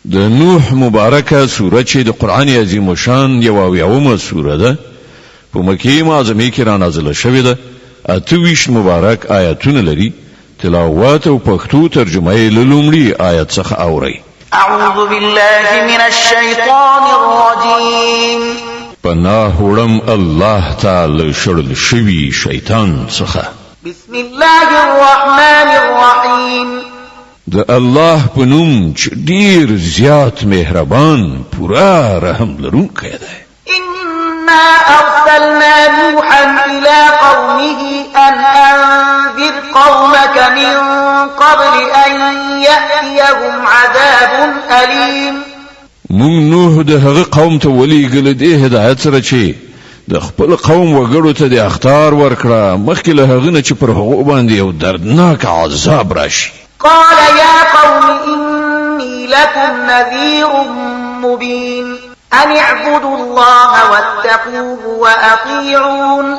د نوح مبارکه سوره چې د قرآن عظیم الشان یوه اویاومه سوره ده، په مکې معظمې کې را نازله شوې ده، 28 مبارک آیتونه لري، تلاوت او پښتو ترجمه یې له لومړي آیت څخه اورئ. أعوذ بالله من الشيطان الرجيم. پناه وړم الله ته له شړل شوي شیطان څخه. بسم الله الرحمن الرحيم. د الله په نوم چې ډیر زیات مهربان، پوره رحم لرونکی دی. إنا أرسلنا نوحا إلى قومه أن أنذر قومك من قبل أن يأتيهم عذاب أليم. مونږ نوح د هغه قوم ته ولیږه له دې هدایت سره چې د خپل قوم وګړو ته د اخطار ورکړه مخکې له هغه نه چې پر هغو باندې یو دردناک عذاب راشي. قال يا قوم إني لكم نذير مبين أن اعبدوا الله واتقوه وأطيعون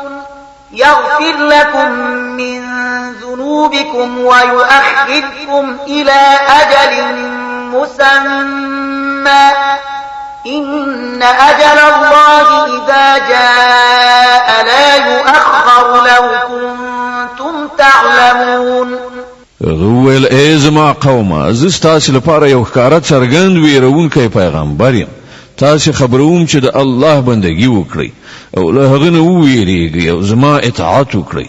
يغفر لكم من ذنوبكم ويؤخركم إلى أجل مسمى إن أجل الله إذا جاء لا يؤخر لو كنتم تعلمون. هغه وویل: ای زما قومه، زه ستاسې لپاره یو ښکاره څرګند ویرونکی پیغمبر یم. تاسې خبروم چې د الله بندګي وکړئ او له هغه نه وویریږئ او زما اطاعت وکړئ.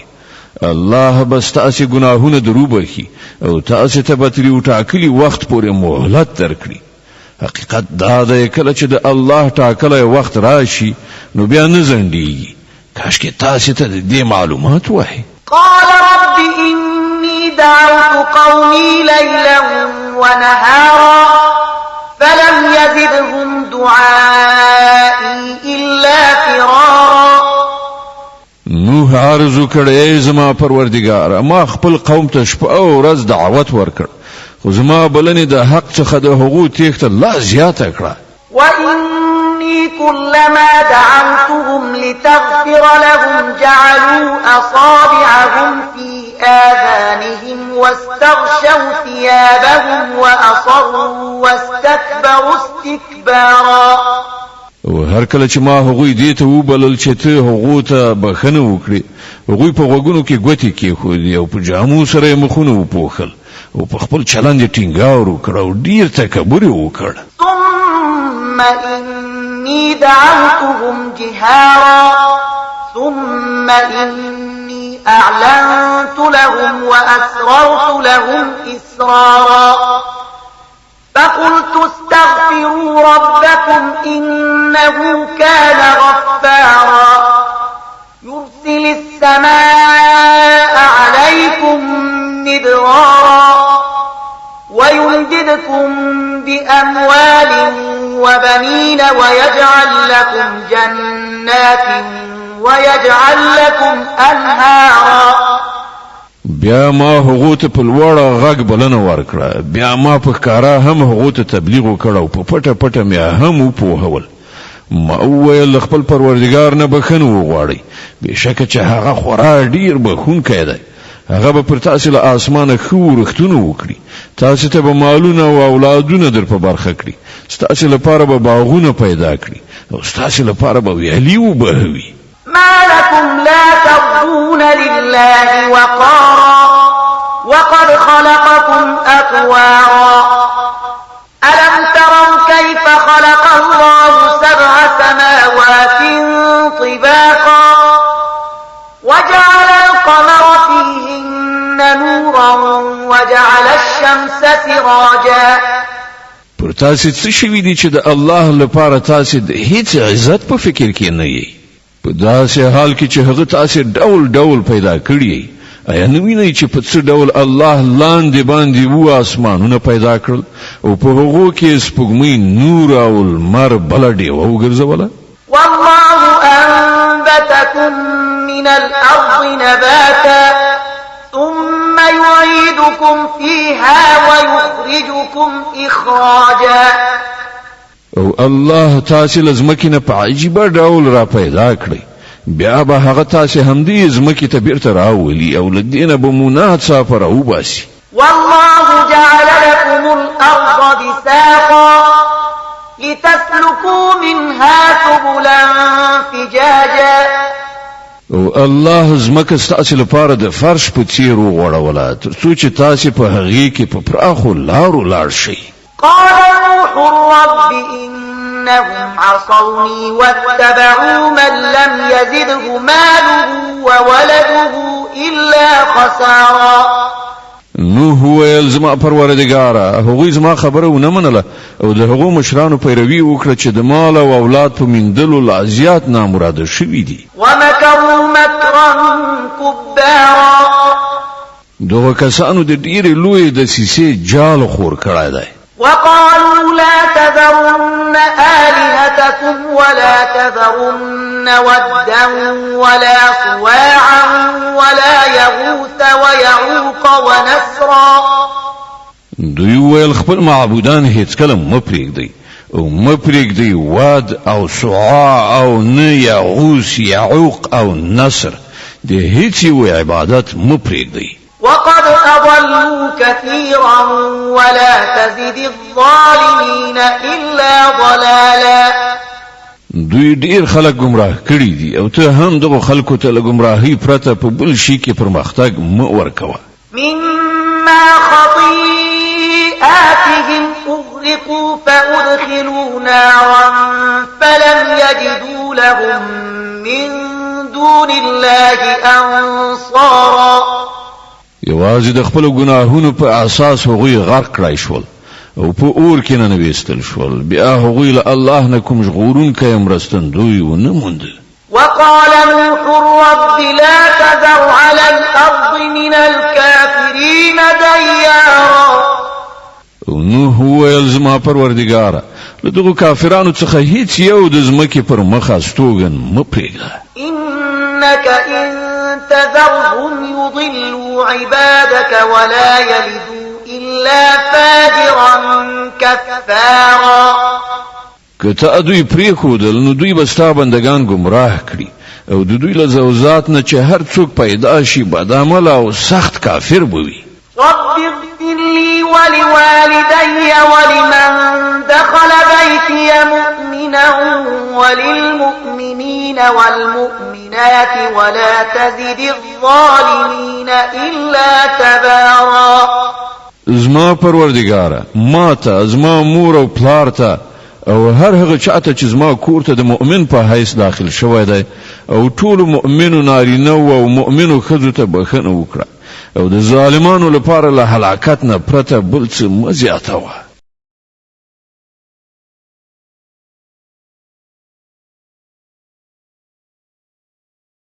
الله به ستاسې ګناهونه دروبخي او تاسې ته به تر یو ټاکلي وخت پورې مهلت درکړي. حقیقت دا دی کله چې د الله ټاکلی وخت راشي نو بیا نه ځنډیږي. کاشکې تاسې ته د دې معلومات وای. قال رب إني دعوت قومي ليلا ونهارا فلم يزدهم دعائي إلا فرارا. نوح عرض وکړ: ای زما پروردګاره، ما خپل قوم ته شپه او ورځ دعوت ورکړ، خو زما بلنې د حق څخه د هغو تېښته لا زیاته کړه. وإني كلما دعوتهم لتغفر لهم جعلوا أصابعهم في آذانهم واستغشوا ثيابهم وأصروا واستكبروا استكبارا. او هر کله چې ما هغوی دې ته وبلل چې ته هغو ته بخښنه وکړې، هغوی په غوږونو کې ګوتې کېښودې او په جامو سره یې مخونه وپوښل او په خپل چلند یې ټینګار وکړ او ډیر تکبر یې وکړ. ثم إني دعوتهم جهارا ثم إني أعلنت لهم وأسررت لهم إسرارا فقلت استغفروا ربكم إنه كان غفارا يرسل السماء عليكم مدرارا ويمددكم بأموال وبنين ويجعل لكم جنات ويجعل لكم أنهارا. بیا ما هغو ته په لوړ غږ بلنه ورکړه، بیا ما په ښکاره هم هغو ته تبلیغ وکړ او په پټه پټه مې هم وپوهول. ما وویل: له خپل پروردګار نه بخښنه وغواړئ، بېشکه چې هغه خورا ډیر بخښونکی دی. هغه به پر تاسې له آسمانه ښه ورښتونه وکړي، تاسې ته به مالونه او اولادونه در په برخه کړي، ستاسې لپاره به باغونه پیدا کړي او ستاسې لپاره به ویالې وبهوي. ما لكم لا ترجون لله وقارا وقد خلقكم أطوارا. ألم تروا كيف خلق الله 7 سماوات طباقا وجعل القمر فيهن نورا وجعل الشمس سراجا. پر تاسې څه شوي دي چې د الله لپاره تاسې د هیڅ عزت په فکر کې نه یئ، په داسې حال کې چې هغه تاسې ډول ډول پیدا کړی؟ آیا نه وینئ چې په څه ډول الله لاندې باندې و آسمانونه پیدا کړل او په هغو کې سپوږمۍ نور او لمر بله ډېوه وګرځوله؟ والله أنبتكم من الأرض نباتا ثم يعيدكم فيها ويخرجكم إخراجا. او الله تاسې له ځمکې نه په عجیبه ډول را پیدا کړئ، بیا به هغه تاسې همدې ځمکې ته بیرته راولي او له دې نه به مو ناڅاپه راوباسي. والله جعل لكم الأرض بساطا لتسلكوا منها سبلا فجاجا. او الله ځمکه ستاسې لپاره د فرش په څیر وغوړوله، تر څو چې تاسې په هغې کې په پراخو لارو لاړ شئ. قال نوح رب إنهم عصوني واتبعوا من لم يزده ماله وولده إلا خسارا. نوح وویل، زما پروردګاره، هغوی زما خبره ونه منله او د هغو مشرانو پیروي وکړه چې د مال او اولاد په میندلو لا زیات نامراده شوي دي. ومکروا مکرا کبارا. دغو کسانو د ډېرې لویې دسیسې جال خور کړی دی. وقالوا لا تذرن آلهتكم ولا تذرن ودا ولا سواعا ولا يغوث ويعوق ونسرا. دوی ویل، خپل معبودان هیڅکله مه پرېږدئ او مه پرېږدئ ود او سعا او نه یغوث، یعوق او نسر، د هیڅ یو عبادت مه پرېږدئ. وقد أضلوا كثيرا ولا تزد الظالمين إلا ضلالا. دوی ډیر خلک ګمراه کړي دي او ته هم دغو خلکو ته له ګمراهۍ پرته په بل شي کې پرمختګ مه ورکوه. مما خطيئاتهم أغرقوا فأدخلوا نارا فلم يجدوا لهم من دون الله أنصارا. یوازې د خپلو ګناهونو په اساس هغوی غرق کړای شول او په اور کې ننویستل شول، بیا هغوی له الله نه کوم ژغورونکی مرستندوی ونه موند. وقال نوح رب لا تذر على الأرض من الكافرين ديارا. او نوح وویل، زما پروردګاره، له دغو کافرانو څخه هیڅ یو د ځمکې پر مخ استوګن مه پرېږده. إنك إن تذرهم يضلوا عبادك ولا يلدوا إلا فاجرا كفارا. که تا دوی پرېښودل نو دوی به ستا بندګان ګمراه کړي او د دوی له زوزات نه چې هر څوک پیدا شي بدعمله او سخت کافر به وي. رب اغفر لي ولوالدي ولمن دخل بيتي مؤمنا وللمؤمنين والمؤمنات ولا تزد الظالمين إلا تبارا. زما پروردګاره، ما ته، زما مور او پلار ته او هر هغه چاته چې زما کور ته د مؤمن په حیث داخل شوی دی او ټولو مؤمنو نارینه او مؤمنو ښځو ته بښنه وکړه او د ظالمانو لپاره له هلاکت نه پرته بل څه مه زیاتوه.